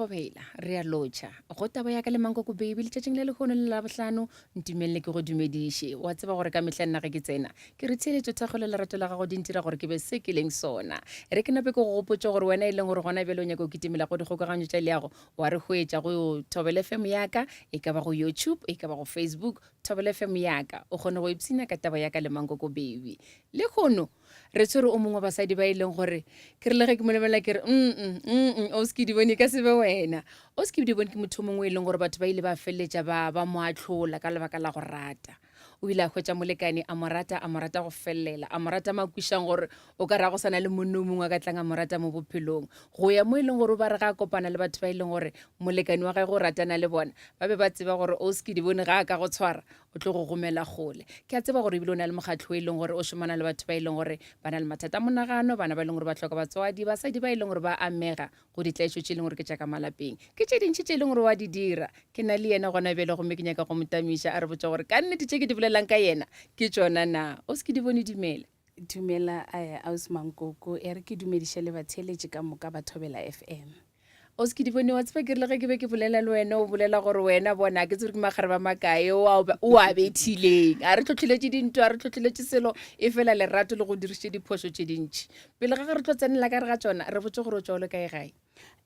Thobela, re a lotšha. Go taba ya ka le Mankoko Baby letšatšing la lehono le Labohlano, ntumelele ke go dumediše. Wa tseba gore ka mehla nna ge ke tsena, ke re theeletšo, thekgo le lerato la gago di ntira gore ke be se ke leng sona. E re ke nape ke go gopotše gore wena e leng gore gona bjale o nyaka go kitimela go dikgokaganyo tša leago, wa re hwetša go Thobela FM ya ka, e ka ba go YouTube, e ka ba go Facebook, Thobela FM ya ka. O kgone go ipshina ka taba ya ka le Mankoko Baby. Lehono re tshwere o mongwe wa basadi ba e leng gore ke rile ge ke mo lebelela ke re mm mm o se ke di bone ka se be wena o se ke di bone ke motho o mongwe e leng gore batho ba ile ba feleletša ba ba mo atlhola ka lebaka la go rata o ile a hwetša molekane a mo rata a mo rata go felela a mo rata makwišang gore o ka ra go sana le monno o mongwe a ka tlang a mo rata mo bophelong go ya mo e leng gore o ba re ga a kopana le batho ba e leng gore molekane wa gagwe o ratana le bona ba be ba tseba gore o se ke di bone ga a ka go tshwara o tlo go gomela kgole. Ke a tseba gore ebile o na le mokgatlo o e leng gore o šomana le batho ba e leng gore ba na le mathata a monagano, bana ba e leng gore ba hloka batswadi, basadi ba e leng gore ba amega go ditlaišo tše e leng gore ke tša ka malapeng. Ke tše dintši tše e leng gore wa di dira. Ke na le yena gona bjale gomme ke nyaka go mo tamiša a re botša gore ka nnete tše ke di bolelang ka yena ke tšona na. O se ke di bone dumela. Dumela Ausi Mankoko, e re ke dumediše le batheeletši ka moka ba Thobela FM. O se ke di bone, wa tseba ke rile ge ke be ke bolela le wena o bolela gore wena bona ke tsebe ke magare ba makae o a bethileng a re tlhotlheletše dintwa a re tlhotlheletše selo e fela lerato le go dirišitše diphošo tše dintši pele ga ge re tlo tsenela ka re ga tšona re botse gore o tšwa o le kae gae.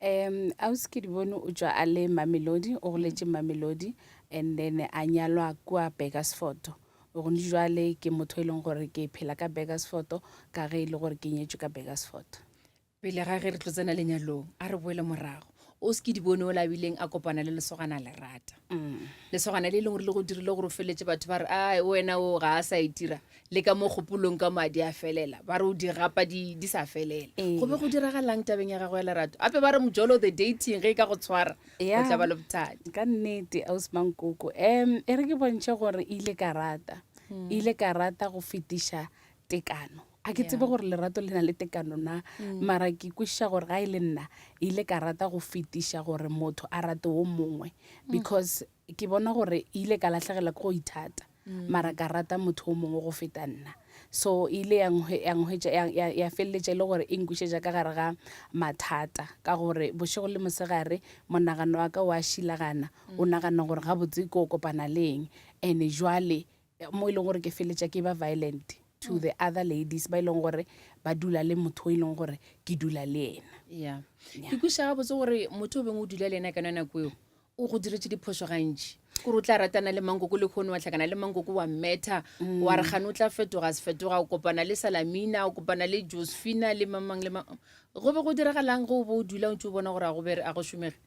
Um ausi ke di bone o tšwa a le Mamelodi o goletše Mamelodi and then a nyalwa kua Burgersfort gone jwale ke motho e leng gore ke phela ka Burgersfort ka ge e le gore ke nyetšwe ka Burgersfort. Pele ga ge re tlo tsena lenyalong, a re boele morago. O se ke di bone o la bileng a kopana le lesogana le rata. Lesogana le e leng gore le go dirile gore o feletse batho ba re a wena o ga a sa itira le ka mo kgopolong ka madi a felela ba re o di gapa di, di sa felela. Go be go diragalang tabeng ya gago ya lerato? Ape ba re mojolo the dating ge e ka go tshwara o tla ba le bothata. Ka nnete ausi Mankoko um e re ke bontšhe gore ile ka rata ile ka rata go fetiša tekano a ke tsebe gore lerato le na le tekano na mm. mara ke kwešiša gore ga e le nna ile ka rata go fetiša gore motho a rate wo mongwe mm. because ke bona gore ile ka latlhegela ke go ithata mm. mara ka rata motho o mongwe go feta nna so ile ya feleletša e le gore e nkwišetša ka gare ga mathata ka gore bošego le mosegare monagano wa ka wa šilagana o nagana gore gabotse ko kopana le eng and jwale mo e leng gore ke feletša ke ba violent to the other ladies ba e leng gore ba dula le motho o e leng gore ke dula le yena. Ya. Ke kwešiša gabotse gore motho o beng o dula le yena ka yona nako eo o go diretše diphošo gantši. Kore o tla ratana le mankoko lehono wa hlakana le mankoko wa mmetha wa re kgane o tla fetoga a se fetoga o kopana le Salamina o kopana le Josephina le mang mang le mang. Go be go diragalang ge o be o dula o ntše o bona gore a go bere a go šomege?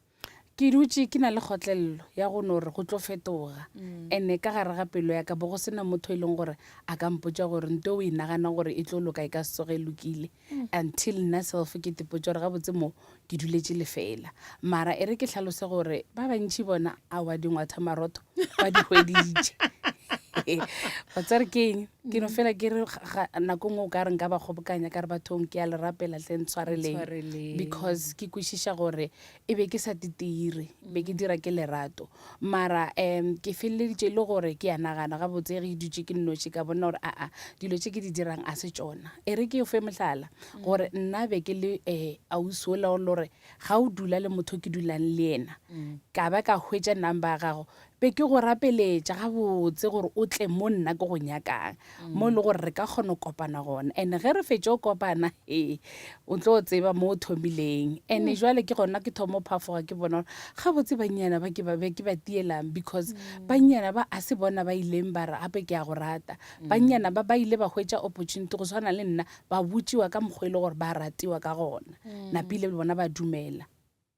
Ke dutše ke na le kgotlelelo ya go no re go tlo fetoga. And-e ka gare ga pelo ya ka bo go se na motho e leng gore a ka mpotša gore nto o e nagana gore e tlo loka e ka se tsoge e lokile until nna self ke tipotša gore gabotse mo ke duletše lefeela. Mara e re ke hlalose gore ba bantši bona aowa dingwatha marotho ba di hweditše. Wa tseba re ke eng? Ke no fela ke re nako nngwe o ka re nka ba kgobokanya ka re bathong ke a le rapela hle ntshwareleng because ke kwešiša gore e be ke sa titire be ke dira ke lerato mara um ke feleleditše e le gore ke a nagana gabotse ge ke dutše ke nnoši ka bona gore aa dilo tše ke di dirang a se tšona e re ke fe mohlala gore nna be ke le um ausi ola o le gore ga o dula le motho ke dulang le yena ka ba ka hwetša number ya gago Be ke go rapeletša gabotse gore o tle mo nna ke go nyakang, mo e le gore re ka kgona go kopana gona. And ge re fetša go kopana, he, o tlo tseba mo o thomileng. And jwale ke gona ke thoma go phafoga ke bona gore gabotse bannyana ba ke ba be ke ba tielang because bannyana ba a se bona ba ileng ba re gape ke a go rata. Bannyana ba ba ile ba hwetša opportunity go swana le nna, ba botšiwa ka mokgwa e le gore ba ratiwa ka gona. Napile le bona ba dumela.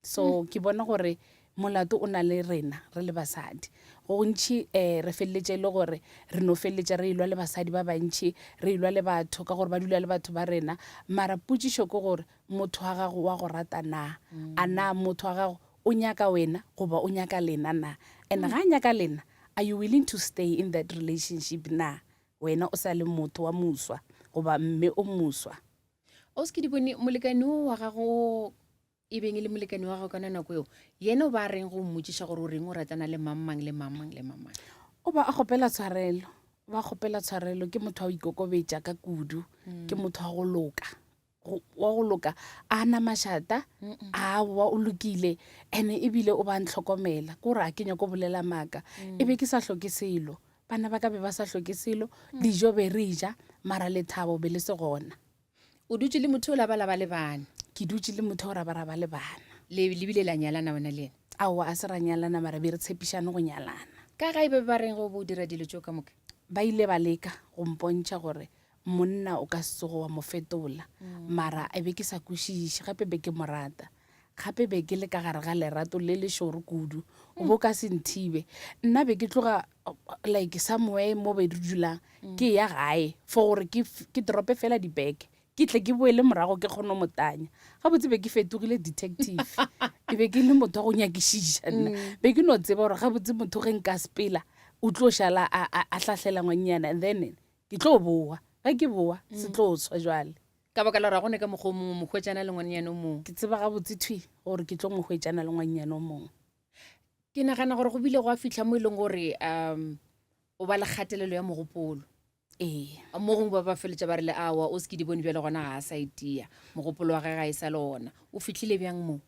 So ke bona gore molato o na le rena re le basadi. Go gontši um re feleletša e le gore re no feleletša re elwa le basadi ba bantši, re elwa le batho ka gore ba dula le batho ba rena. Mara potšišo ke gore motho wa gago wa go rata na? A na motho wa gago o nyaka wena goba o nyaka lena na? And ga a nyaka lena, are you willing to stay in that relationship na? Wena o sa le motho wa moswa goba mme o moswa. O se ke di bone molekane o wa gago e beng e le molekane wa gago ka nako eo yena o ba reng go mmotšiša gore o reng o ratana le mang mang le mang mang le mang mang? O ba a kgopela tshwarelo, o ba kgopela tshwarelo. Ke motho wa go ikokobetša ka kudu, ke motho wa go loka. Wa go loka a na mašata aowa o lokile and-e ebile o ba ntlhokomela ke gore a ke nyako bolela maaka e be ke sa hloke selo bana ba ka be ba sa hloke selo dijo be re ja mara lethabo be le se gona. O dutše le motho o la ba la ba le bana. Ke dutše le motho o ra ba ra ba le bana. Le le bile la nyalana wena le yena? Aowa a se ra nyalana mara be re tshepišane go nyalana. Ka gae ba be ba reng ge o be o dira dilo tšeo ka moka? Ba ile ba leka go mpontšha gore monna o ka se tsoge wa mo fetola mara e be ke sa kwešiše gape be ke mo rata gape be ke le ka gare ga lerato le lešoro kudu o bo ka se nthibe nna be ke tloga like somewhere mo be re dulang ke ya gae for gore ke ke drope fela dibeke ke tle ke boele morago ke kgone go mo tanya gabotse be ke fetogile detective e be ke le motho wa go nyakišiša nna be ke no tseba gore gabotse motho ge nka sepela o tlo šala a hlahlela ngwannyana and then Ke tlo boa. Ge ke boa, se tlo swa jwale. Ka baka la gore ga go ne ka mokgwa o mongwe, mo hwetšana le ngwannyana o mongwe. Ke tseba gabotse thwi gore ke tlo mo hwetšana le ngwannyana o mongwe. Ke nagana gore go bile gwa fihla mo e leng gore um o ba le kgatelelo ya mogopolo. Ee. Mo gongwe ba ba feletša ba re le aowa o se ke di bone bjale gona ga a sa itia. Mogopolo wa gage ga e sa le ona. O fihlile bjang mo?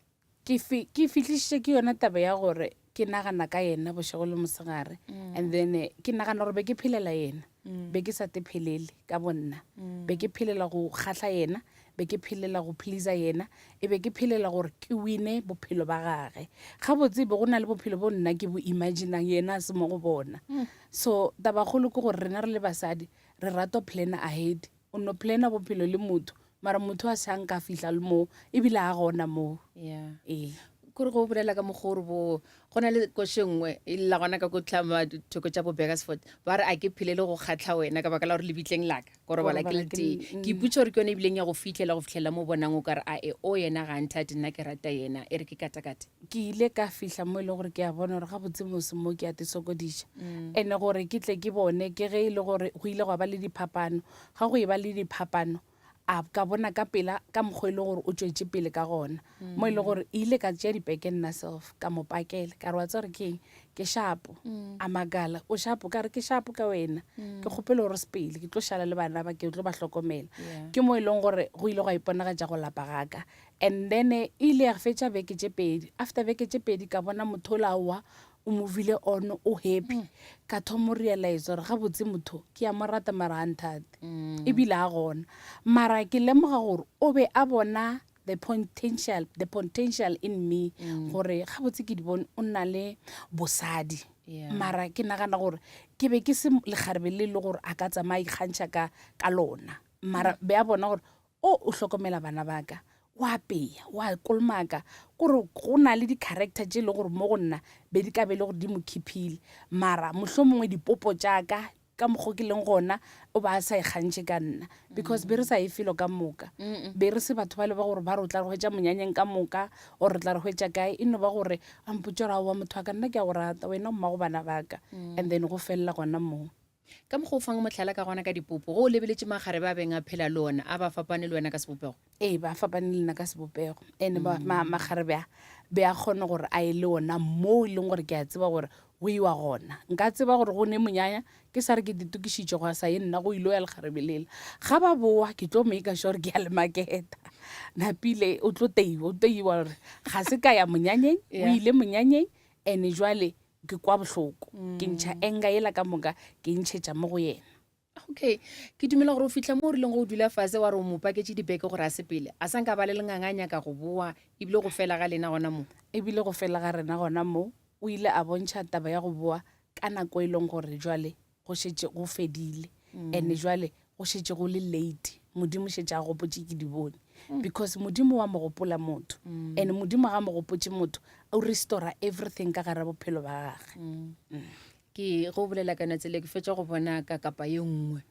Ke fi, ke fihlišitše ke yona taba ya gore ke nagana ka yena bošego le mosegare and then eh, ke nagana gore be ke phelela yena be ke sa te phelele ka bonna be ke phelela go kgahla yena be ke phelela go pleasa yena e be ke phelela gore ke wine bophelo ba gage gabotse be go na le bophelo bo nna ke bo imaginang yena a se mo go bona so tabakgolo ke gore rena re le basadi re rato plan ahead O no planner bophelo le motho mara motho a sa nka fihla le moo ebile a gona moo. Yeah. Ee. Kore go bolela ka mokgwa gore bo go na le koše nngwe e lla gona ka ko tlama thoko tša bo Burgersfort ba re a ke phele le go kgatlha wena ka baka la gore lebitleng laka ko robala ke le tee ke ipotša gore ke yone ebileng ya go fihlela go fihlela mo bonang o kare a e o yena ga nthate nna ke rata yena e re ke katakate Ke ile ka fihla mo e leng gore ke a bona gore gabotse mose mo ke a te sokodiša. Ene gore ke tle ke bone ke ge e le gore go ile gwa ba le diphapano. Ga go e ba le diphapano, a ka bona ka pela ka mokgwa e le gore o tšwetše pele ka gona. Mo e le gore ile ka tšea dipeke nna self ka mo pakela ka re wa tseba gore ke eng ke shapo. A makala o shapo ka re ke shapo ka wena ke kgopela gore sepele ke tlo šala le bana ba ke tlo ba hlokomela. Ke mo e leng gore go ile gwa iponagatša go lapa ga ka. And then e ile ya fetša beke tše pedi after beke tše pedi ka bona motho ola aowa o movile on o happy mm. ka thoma o realize gore gabotse motho ke ya mo rata mara ga nthate mm. ebile a gona mara ke lemoga gore o be a bona the potential the potential in me mm. gore gabotse ke di bone o nna le bosadi yeah. mara ke nagana gore ke be ke se lekgarebe le le gore a ka tsamaya ikgantšha ka ka lona mara be a bona gore O, o hlokomela bana ba ka, o apeya, o a kolomaka. Kore go na le di-character tše e le gore mo go nna be di ka be e le gore di mo khiphile. Mara mohlomongwe dipopo tša ka, ka mokgo ke leng gona, o ba a sa ikgantšhe ka nna. Because be re sa ye felo ka moka. Be re se batho bale ba gore ba re o tla re hwetša monyanyeng ka moka or re tla re hwetša kae. E no ba gore a mpotše gore aowa motho wa ka nna ke a go rata, wena o mmago bana ba ka. And then go felela gona moo. Ka mokgwa o fang mohlala ka gona ka dipopo, ge o lebeletše makgarebe a beng a phela le ona, a ba fapane le wena ka sebopego? Ee, ba fapane le nna ka sebopego. And ba, ma, makgarebe a be a kgona gore a ye le ona moo e leng gore ke a tseba gore go iwa gona. Nka tseba gore go ne monyanya, ke sa re ke itokišitše gwa sa ye nna go ilo ya lekgarebe lela. Ga ba boa, ke tlo maker sure ke a le maketa. Napile o tlo teiwa, o teiwa gore ga se ka ya monyanyeng, o Yeah. ile monyanyeng, and jwale ke kwa bohloko ke ntšha anger yela ka moka ke e ntšhetša mo go yena. Okay, ke dumela gore o fihla mo o rileng go o dula fase wa re o mo paketše dibeke gore a sepele, a sa nka ba le lenganga a nyaka go boa, ebile go fela ga lena gona mo. Ebile go fela ga rena gona mo, o ile a bontšha taba ya go boa ka nako e leng gore jwale go šetše go fedile and jwale go šetše go le late modimo šetše a gopotše ke di bone because modimo wa mo gopola motho and modimo ga mo gopotše motho o restora everything ka gare bophelo ba gage Ke ge o bolela ka yona tsela ke fetša go bona ka kapa ye nngwe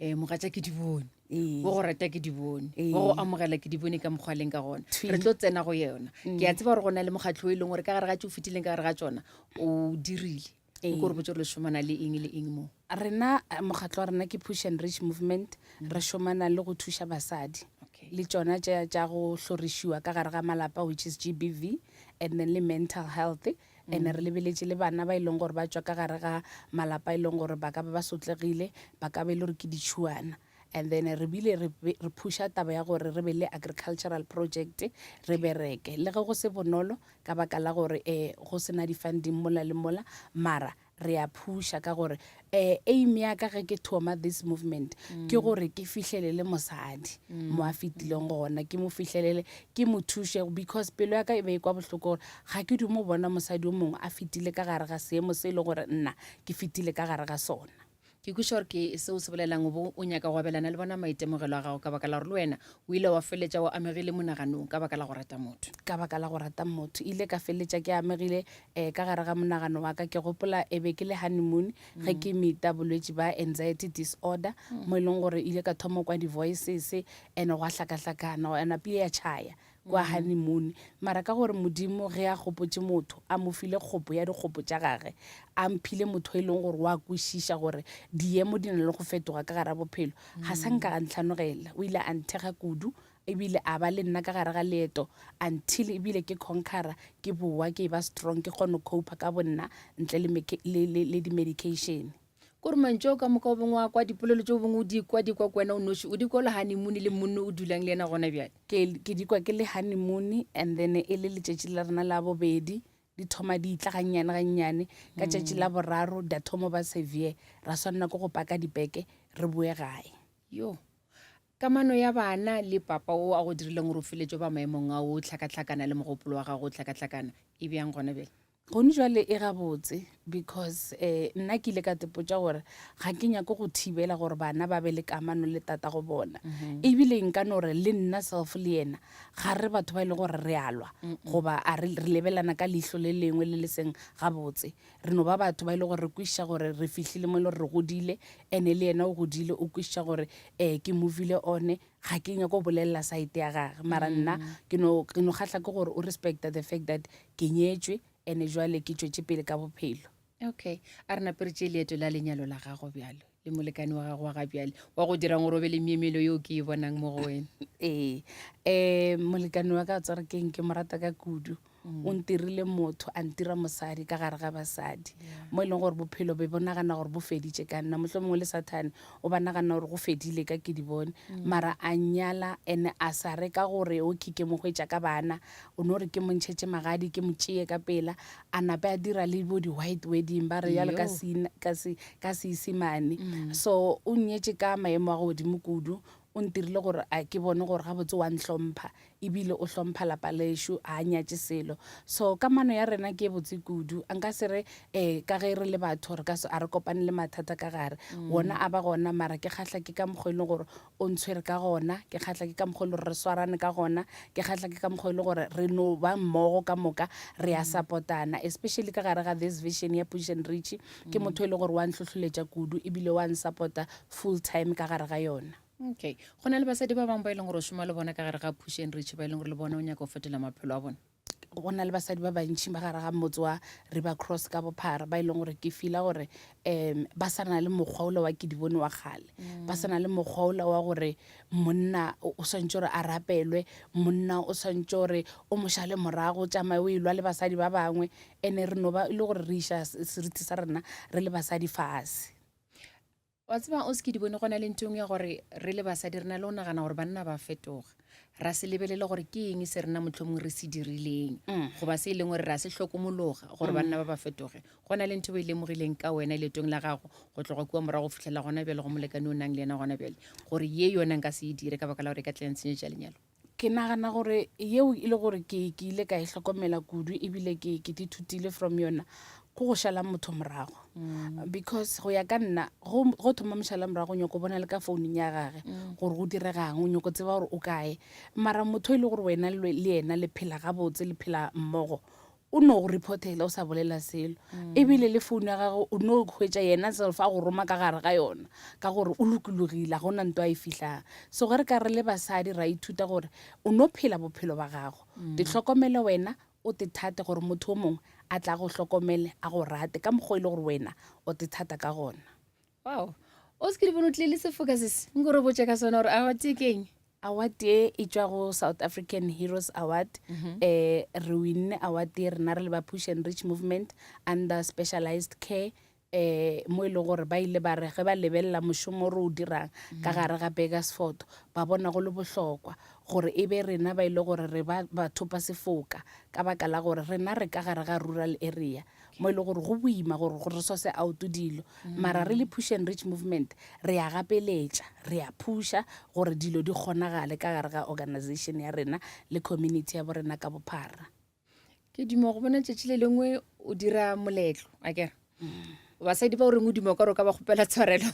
um mogatša ke di bone Ee. wo go rata ke di bone Ee. wo go amogela ke di bone ka mokgwa leng ka gona Thwi. re tlo tsena go yona ke a tseba gore go na le mokgatlho o e leng gore ka gare ga tše o fetileng ka gare ga tsona o dirile o ko re botse gore le šomana le eng le eng mo. Rena mokgatlo wa rena ke Push and Reach Movement, re šomana le go thuša basadi le tšona tša tša go hlorišiwa ka gare ga malapa which is GBV and then le mental health and re lebeletše le bana ba e leng gore ba tšwa ka gare ga malapa e leng gore ba ka ba ba sotlegile ba ka ba e le gore ke ditšhuana. And then re bile re re phusha taba ya gore re be le agricultural project re bereke. Le ge go se bonolo ka baka la gore um go se na di-funding mola le mola, mara re a phusha ka gore um aim ya ka ge ke thoma this movement ke gore ke fihlelele mosadi mo a fetileng gona, ke mo fihlelele, ke mo thuše, because pelo ya ka e be e kwa bohloko gore ga ke dumo bona mosadi o mongwe a fetile ka gare ga seemo se e le gore nna ke fetile ka gare ga sona. Ke kwešiša gore ke seo o se bolelang, o bo o nyaka go abelana le bona maitemogelo a gago ka baka la gore le wena o ile wa feleletša o amegile monaganong ka baka la go rata motho. Ka baka la go rata motho, ile ka feleletša ke amegile um ka gare ga monagano wa ka. Ke gopola e be ke le honeymoon ge ke meeta bolwetši ba anxiety disorder, mo e leng gore ile ka thoma kwa di-voices and gwa hlakahlakana, ya napile ya tšhaya kwa honeymoon. Mara ka gore Modimo ge a gopotše motho, a mo file kgopo ya dikgopo tša gage, a mphile motho e leng gore wa kwešiša gore diemo di na le go fetoga ka gare ga bophelo, ga sa nka a ntlhanogela. O ile a nthekga kudu ebile a ba le nna ka gare ga leeto until ebile ke conquera, ke bowa ke eba strong, ke kgone go copa ka bonna ntle le, le, le, le di-medication. Kore mantšu ao ka moka o bengwe wa kwa, dipolelo tšeo bengwe o di kwa, di kwa ke wena o noši, o di kwa o le honeymoon le monno o dulang le yena gona bjale. Ke, ke di kwa ke le honeymoon and then e le letšatši la rena la bobedi, di thoma di tla gannyane gannyane. Ka tšatši la boraro da thoma ba severe, ra swanela ke go paka dipeke re boe gae. Yo. Kamano ya bana le papa o a go dirileng gore o feletše o ba maemong ao, o hlakahlakana le mogopolo wa gago o hlakahlakana, e bjang gona bjale? Gone jwale e gabotse because um nna ke ile ka tepotša gore ga ke nyake go thibela gore bana ba be le kamano le tata go bona. Ebile nka no re le nna self le yena ga re batho ba e leng gore re a lwa goba a re re lebelana ka leihlo le lengwe le le seng gabotse. Re no ba batho ba e leng gore re kwešiša gore re fihlile mo e le gore re godile, ene le yena o godile o kwešiša gore um ke movile on, ga ke nyake go bolelela side ya gage mara nna ke no ke no kgahla ke gore o respecta the fact that ke nyetšwe ene jwale ke tšwetše pele ka bophelo. Okay, a re nape re tšee leeto la lenyalo la gago bjalo le molekane wa gago wa ga bjale wa go dirang gore o be le myemelo yeo ke e bonang mo go wena. Ee, um molekane wa ka tsware keng ke mo rata ka kudu. O ntirile motho, a ntira mosadi ka gare ga basadi, mo e leng gore bophelo be bo nagana gore bo feditše ka nna. Mohlomongwe le Sathane o ba nagana gore go fedile ka ke di bone. Mara a nnyala and a sa re ka gore okay ke mo hwetša ka bana, o no re ke mo ntšhetše magadi ke mo tšee ka pela. A nape a dira le bo di-white wedding ba re bjalo ka ka se ka Seisemane. So o nnyetše ka maemo a godimo kudu, o ntirile gore a ke bone gore gabotse wa ntlhompha ebile o hlompha lapa lešo, ga a nyatše selo. So kamano ya rena ke e botse kudu. Nka se re um ka ge re le batho re ka se, a re kopane le mathata ka gare. Wona a ba gona mara ke kgahla ke ka mokgwa e leng gore o ntshwere ka gona, ke kgahla ke ka mokgwa e leng gore re swarane ka gona, ke kgahla ke ka mokgwa e leng gore re no ba mmogo ka moka re a support-ana. Especially ka gare ga this vision ya Push and Reach, ke motho e leng gore wa ntlhohloletša kudu ebile wa nsupport-a full time ka gare ga yona. Okay. Go na le basadi ba bangwe ba e leng gore o šoma le bona ka gare ga Push and Reach ba e leng gore le bona o nyaka go fetola maphelo a bona? Go na le basadi ba bantši ba gare ga motse wa River Cross ka bophara ba e leng gore ke feela gore um ba sa na le mokgwa ola wa ke di bone wa kgale. Ba sa na le mokgwa ola wa gore monna o swantše gore a rapelwe, monna o swantše gore o mo šale morago, tšamaye o elwa le basadi ba bangwe. Ene re no ba e le gore re iša seriti sa rena re le basadi fase. Wa tseba o se ke di bone go na le ntho engwe ya gore re le basadi re na le go nagana gore banna ba fetoga. Ra se lebelele gore ke eng se rena mohlomongwe re se dirileng goba se e leng gore ra se hlokomologa gore banna ba ba fetoge. Go na le ntho e o e lemogileng ka wena leetong la gago go tloga kua morago go fihlela gona bjale go molekane o nang le yena gona bjale gore ye yona nka se e dire ka baka la gore e ka tla ya ntshenyetša lenyalo? Ke nagana gore yeo e le gore ke ke ile ka e hlokomela kudu ebile ke ke ithutile from yona ke go šala motho morago. Because go ya ka nna go go thoma mošala morago o nyako bona le ka founung ya gage gore go diregang, o nyako tseba gore o kae. Mara motho e le gore wena le yena le phela gabotse le phela mmogo o no go reportela o sa bolela selo ebile le founu ya gagwe o no hwetša yena self a go roma ka gare ga yona ka gore o lokologile ga gona nto a e fihlang. So ge re ka re le basadi ra ithuta gore o no phela bophelo ba gago, te hlokomele wena o te thate gore motho o mongwe a tla go hlokomele a go rate ka mokgwa o e le gore wena o te thata ka gona. Wow. O se ke di bone o tlile le sefoka sese. Nko re botše ka sona gore award ye ke eng? Award ye e tšwa go South African Heroes Award. Eh, re winne award ye rena re le ba Push and Reach Movement under Specialized Care. Um mo e leng gore ba ile ba re ge ba lebelela mošomo o re o dirang ka gare ga Burgersfort, ba bona go le bohlokwa gore e be rena ba e le gore re ba bathopa sefoka ka baka la gore rena re ka gare ga rural area mo e le gore go boima gore re sose out dilo. Mara re le Push and Reach Movement re a gapeletša, re a phusha gore dilo di kgonagale ka gare ga organization ya rena le community ya bo rena ka bophara. Ke duma go bona tšatši le lengwe o dira moletlo, a kere? Basadi ba o reng o duma ka gore o ka ba kgopela tshwarelo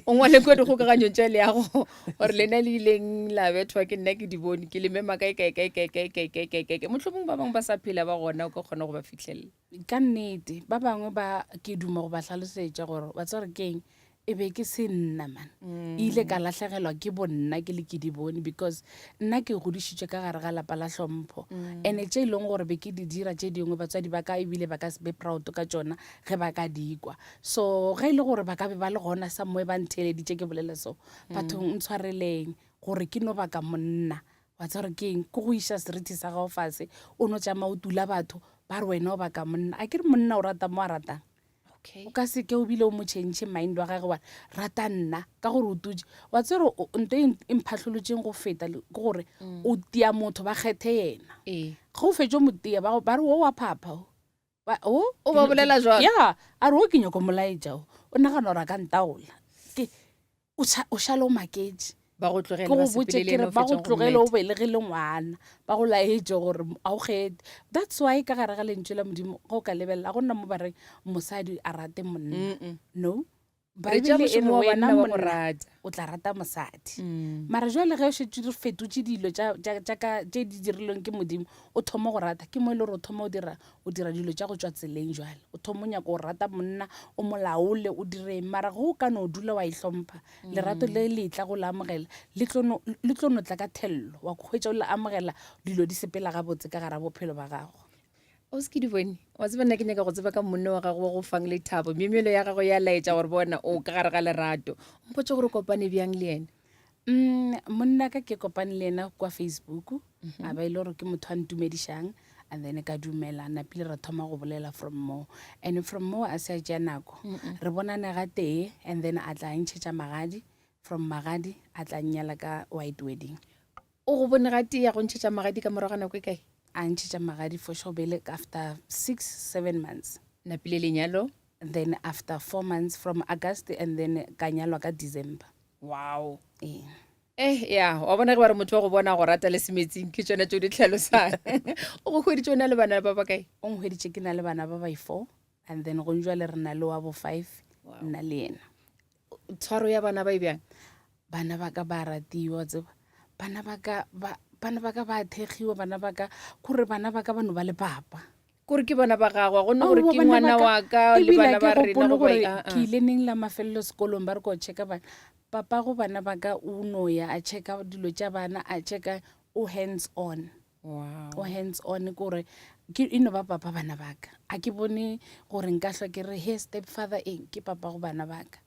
o ngwale kua dikgokaganyong tša leago gore lena le ileng la bethwa ke nna ke di bone ke le mema kae kae kae kae kae kae kae kae kae kae mohlomong ba bangwe ba sa phela ba gona o ka kgona go ba fitlhelela. Ka nnete ba bangwe ba ke duma go ba hlalosetša gore wa tseba gore keng e be ke se nna man mm. ile ka lahlegelwa ke bonna ke le ke di bone because nna ke godišitšwe ka gare ga lapa la hlompho mm. and tše e leng gore be ke di dira tše dingwe batswadi ba ka ebile ba ka se be proud ka tšona ge ba ka di kwa so ge e le gore ba ka be ba le gona somewhere ba ntheeleditše ke bolela so mm. bathong ntshwareleng gore ke no baka monna wa tseba gore ke eng ke go iša seriti sa gago fase o no tšama o tula batho ba re wena o baka monna a ke re monna o rata mo a ratang Okay. O ka se ke o bile o mo change mind wa gage wa rata nna ka gore o tutše. Wa tseba gore nto e e mphahlolotšeng go feta ke gore mm. o tia motho ba kgethe yena. Ee. Ge o fetše o mo tia ba ba re o wa phapha o. Ba o O ba bolela jwalo? Ya, a re o ke nyako molaetša o. O nagana gore a ka ntaola. Ke o ša- o šale o maketše. Ba go tlogele Ke ba go botše sepele le ke yena re o ba go fetšang go tlogele o mmetha. belegele ngwana ba go laetše gore a o kgethe. That's why ka gare ga lentšu la Modimo ge o ka lebelela ga go na mo ba reng mosadi a rate monna. Mm-mm. No. Re tšea Bible e re mošomo wa wena banna wa go monna rata. o tla rata mosadi. Mm. Mara jwale ge o šetše re fetotše dilo tša, tša, tša ka, tše di dirilweng ke Modimo, o thoma go rata, ke mo e le gore o thoma o dira, o dira dilo tša go tšwa tseleng jwale. O thoma o nyaka go rata monna, o mo laole, o direng. Mara ge o ka no dula wa ihlompha, lerato le le tla go le amogela, le tlo no, le tlo no tla ka thello. Wa hwetša o le amogela, dilo di sepela gabotse ka gara bophelo ba gago. O se ke di bone. Wa tseba nna ke nyaka go tseba ka monna wa gago wa go fang lethabo. Myemyelo ya gago ya laetša gore bona o ka gare ga lerato. Mpotše gore o kopane bjang le yena. Mm, monna ka ke kopane le yena kwa Facebook. A ba e le gore ke motho a ntumedišang and then ka dumela napile ra thoma go bolela from moo. And from moo a se a tšea nako. Re bonane ga tee and then a tla ntšhetša magadi. From magadi a tla nnyala ka white wedding. O go bone ga tee a go ntšhetša magadi ka morago ga nako e kae? A ntšhetša magadi for sure bele after 6, 7 months. Napile lenyalo? Then after 4 months from August and then ka nyalwa ka December. Wow. Ee. Eh, ya, wa bona ge ba re motho wa go bona go rata le semetsing ke tšona tšeo di tlhalosang. O go hweditše o na le bana ba bakae? O nhweditše ke na le bana ba bai 4 and then gong jwale re na le wa bo 5 nna le yena. Tshwaro ya bana ba e bjang? Bana ba ka ba ratiwa, wa tseba. Bana ba ka ba bana ba ka ba thekgiwa, bana ba ka kore bana ba ka ba no ba le papa. Kore ke bana ba gagwe, go no gore ke ngwana wa ka le Ebile bana ha ba ke rena gopole goba gore eng, ke a-a. ile neng la mafelelo sekolong ba re ko checka bana. Papa go bana ba ka o no ya a checka dilo tša bana, a checka o hands on. Wow. O hands on kore ke e no ba papa bana ba ka. A ke bone gore nka hlwa ke re he step father eng ke papa go bana ba ka.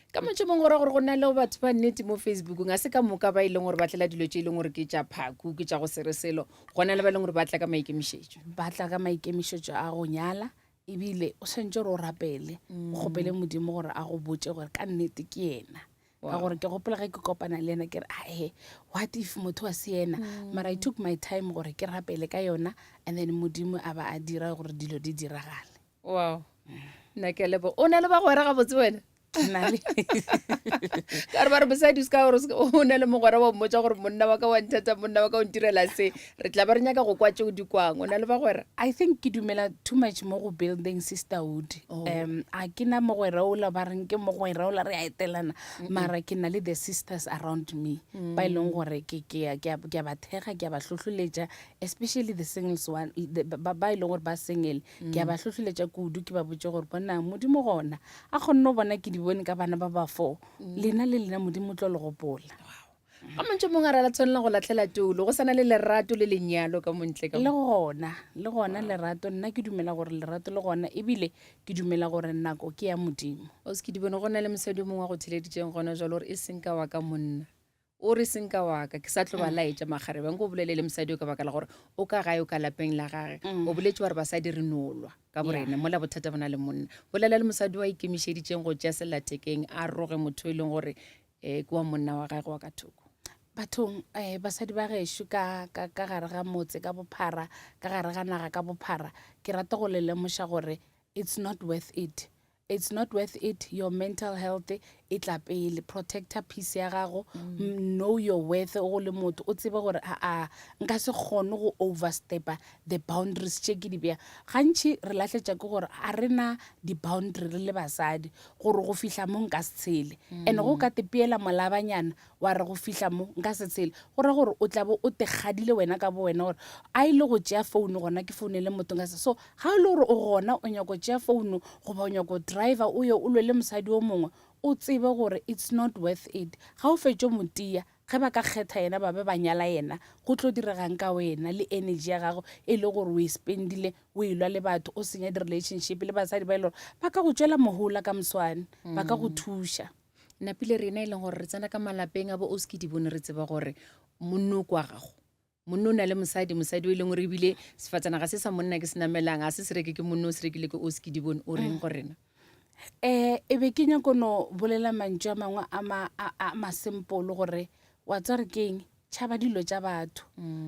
Ka mantšu a mangwe go ra gore go na le batho ba nnete mo Facebookong, ga se ka moka ba e leng gore ba tlela dilo tše e leng gore ke tša phaku, ke tša go se re selo. Go na le ba e leng gore ba tla ka maikemišetšo. Ba tla ka maikemišetšo a go nyala, ebile o swanetše gore o rapele, o kgopele Modimo gore a go botše gore ka nnete ke yena. Ka gore ke gopola ge ke kopana le yena ke re, ae, what if motho a se yena? Mara I took my time gore ke rapele ka yona and then Modimo a ba a dira gore dilo di diragale. Wow. Nna ke a leboga. O na le bagwera gabotse wena? Nna le. Ka re ba re mosadi o se ka gore o na le mogwera wa mmotša gore monna wa ka wa nthata, monna wa ka o ntirela se. Re tla ba re nyaka go kwa tšeo di kwang. O na le bagwera? I think ke dumela too much mo go building sisterhood. Oh. Um, a ke na mogwera ola ba reng ke mogwera ola re a etelana. Mara ke na le the sisters around me. Ba e leng gore ke ke a ke a ke a ba thekga, ke a ba hlohloletša, especially the singles one, the, ba ba e leng gore ba single. Ke a ba hlohleletša kudu, ke ba botše gore, Bonang, Modimo gona a kgonne go bona ke di bone ka bana ba ba fo. Lena le lena Modimo o tlo le gopola. Ka mantšu a mangwe a re la tshwanela go lahlela toulo, go sa na le lerato le lenyalo ka montle ka Le mo. gona, le gona lerato, nna ke dumela gore lerato le gona, ebile ke dumela gore nako ke ya Modimo. Ausi ke di bone go na le mosadi o mongwe wa go theleditšeng gona jwale gore e seng ka wa ka monna. O re senka wa ka, ke sa tlo ba laetša makgarebe. Nko o bolele le mosadi o ka baka la gore o ka gae o ka lapeng la gage. O boletše wa re basadi re no lwa ka borena mola bothata bo na le monna. Bolela le mosadi wa ikemišeditšeng go tšea sellathekeng a roge motho e leng gore um ke wa monna wa gage wa ka thoko. Bathong um basadi ba gešo ka, ka, ka gare ga motse ka bophara, ka gare ga naga ka bophara, ke rata go le lemoša gore it's not worth it. It's not worth it, your mental health e tla pele, protector peace ya gago, mm. know your worth go le motho, o tsebe gore a nka se kgone go overstepa the boundaries tše ke di bea. Gantši re lahletša ke gore a re na di-boundary re le basadi gore go fihla mo nka se tshele. Mm. And go ka te peela molabanyana wa re go fihla mo nka se tshele, go ra gore o tla bo o te kgadile wena ka bo wena gore a ile go tšea founu gona ke founele motho nka se. So Ga e le gore o gona o nyako tšea founu goba o nyako driver o ye o lwe le mosadi o mongwe, o tsebe gore it's not worth it. Ga o fetšo mo tia, ge ba ka kgetha yena ba be ba nyala yena, go tlo diregang ka wena le energy ya gago e le gore o e spendile o e lwa le batho, o senya di-relationship le basadi ba e le gore ba ka go tšwela mohola ka moswane, ba ka go thuša. Napile rena e leng gore re tsena ka malapeng a bo Oski Dibone re tseba gore monno kwa gago Monna o na le mosadi, mosadi o e leng gore ebile sefatanaga se sa monna ke se namelang, ga se se reke ke monna o se rekile ke Oski Dibone, o reng go rena? Um e be ke nyako no bolela mantšu a mangwe a ma, a, a masempolo gore wa tswa re keng tšhaba dilo tša batho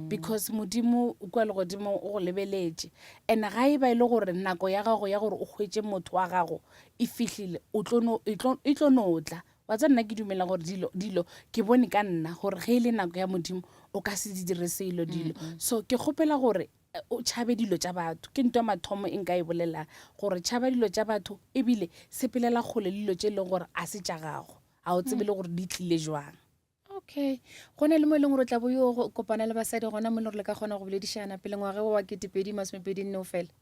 because modimo kua legodimong o go lebeletše and ga e ba e le gore nako ya gago ya gore o hwetše motho wa gago e fihlile o tlo no, e tlo, e tlo no tla Wa tseba nna ke dumela gore dilo dilo ke bone ka nna gore ge e le nako ya Modimo o ka se di dire selo dilo. So ke kgopela gore eh, o tšhabe dilo tša batho. Ke ntho ya mathomo e nka e bolelang gore tšhaba dilo tša batho ebile sepelela kgole le dilo tše e leng gore a se tša gago. Ga o tsebe le gore di tlile jwang. Okay. Go na le mo e leng gore o tla bo yo go kopana le basadi gona mo e leng gore le ka kgona go boledišana pele ngwaga wo wa 2024 o fela.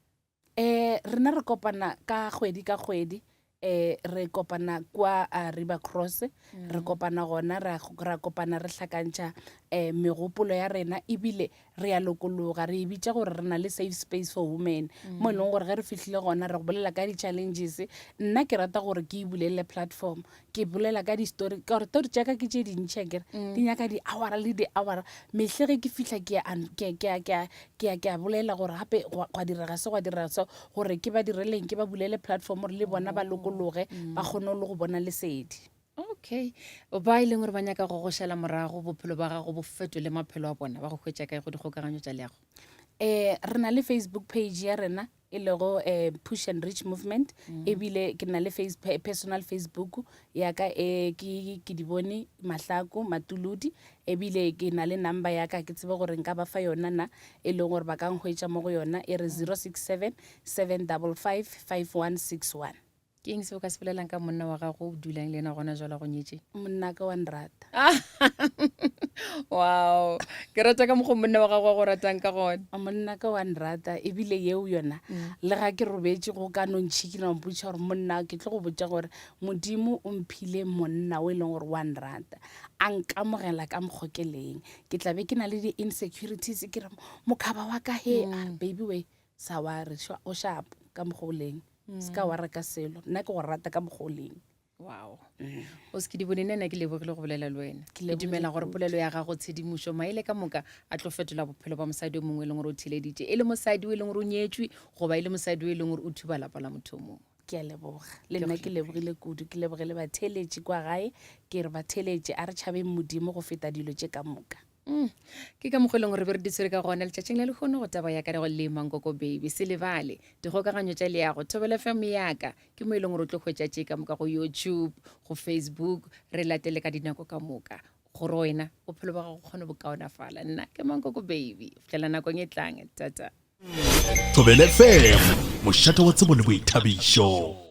Eh, rena re kopana ka kgwedi ka kgwedi eh re kopana kwa uh, River Cross mm. re kopana gona ra ra kopana re hlakantšha eh megopolo ya rena ebile re ya lokologa re e bitša gore re na le safe space for women mm. mo e leng gore ge re fihlile gona re go bolela ka di-challenges nna ke rata gore ke e bulele platform ke bolela ka di-story ka gore story tša ka ke tše dintšhi akere mm. di nyaka di-hour le di-hour mehle ge ke fihla ke a bolela gore gape gwa direga se gwa direga so gore ke ba direleng ke ba bulele platform gore le bona ba lokologe mm. ba kgone le go bona lesedi okay ba e leng gore ba nyaka go go šala morago bophelo ba gago bo fetole maphelo a bona ba go hwetša kae go dikgokaganyo tša leago um re na le facebook page ya rena e lego um push and reach movement mm. ebile ke na le face, personal facebook ya ka e ke ke di bone mahlako matuludi ebile ke na le number ya ka ke tsebe gore nka ba fa yona na e leng gore ba ka nhwetša mo go yona e re 067 755 5161 Ke eng se o ka se bolelang ka monna wa gago o dulang le yena gona jwale go nyetše? Monna ka wa nrata. Wow, ke rata ka mokgwa monna wa gago a go ratang ka gona. Monna ka wa nrata ebile yeo yona mm. le ga ke robetše go ka no ntšhikina wa mpotša gore monna ke tlo go botša gore modimo o mphile monna o e leng gore wa nrata a nkamogela ka mokgwa ke leng ke tla be ke na le di-insecurities ke re mokhaba wa ka he mm. a re baby we sa wa re o shapo ka mokgwa o leng se ka wa reka selo nna ke go rata ka mokgwa o leng wow mm. o se ke di bone nna ke lebogile go bolela le wena ke dumela gore polelo ya gago tshedimošo maele ka moka a tlo fetola bophelo ba mosadi o mongwe e leng gore o theleditše e le mosadi o e leng gore o nyetšwe goba e le mosadi o e leng gore o thuba lapa la motho o mongwe ke a leboga le nna ke lebogile kudu ke lebogele batheeletši kwa gae ke re batheeletši a re tšhabeng modimo go feta dilo tše ka moka Mm. Ke ka mokgwa e leng gore be re di tshwere ka gona letšatšing la lehono go taba ya ka le go le Mankoko Baby. Se lebale dikgokaganyo tša leago, Thobela FM yaka ke mo e leng gore o tlo hwetša tše ka moka go YouTube, go Facebook, re latele ka dinako ka moka gore wena bophelo ba gago kgone bo kaonafala. Nna ke Mankoko Baby. Fihlela nakong e tlang. Tata. Thobela FM, mošate wa tsebo le boithabišo.